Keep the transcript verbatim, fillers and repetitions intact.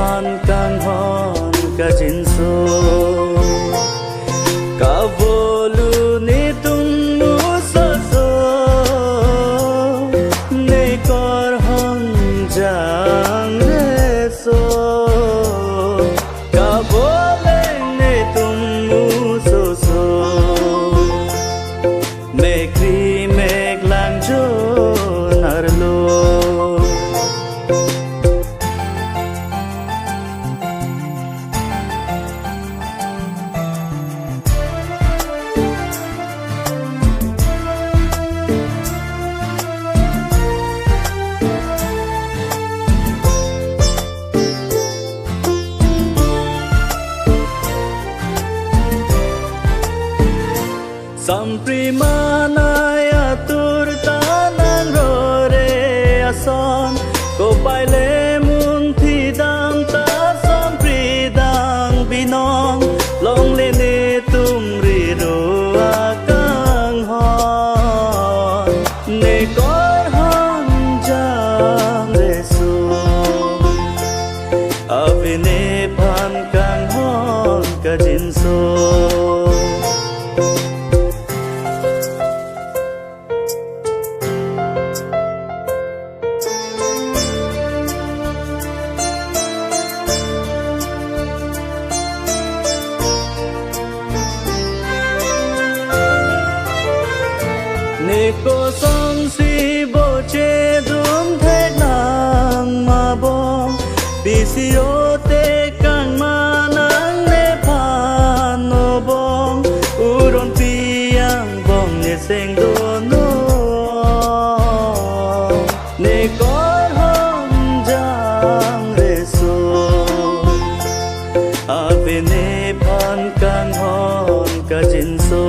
An kanghon kajinso. Kavolu netum musoso. Ne korhon jangreso. Kaboleng netum musoso. Mekri meklang jon arlo. Sampri manai atur ta nangrore ason, kopai le munthi dam ta sampri dang binong, longle netum riro akanghon, ne korhon jangreso. Ave nephan kanghon kajinso. Ne kosonsi boche dun thek nang ma bong, pisi o te kangma nang nephan o bong, uron pi angbong ne seng dono. Ne korhon jangreso. Ave nephan kanghon kajinso.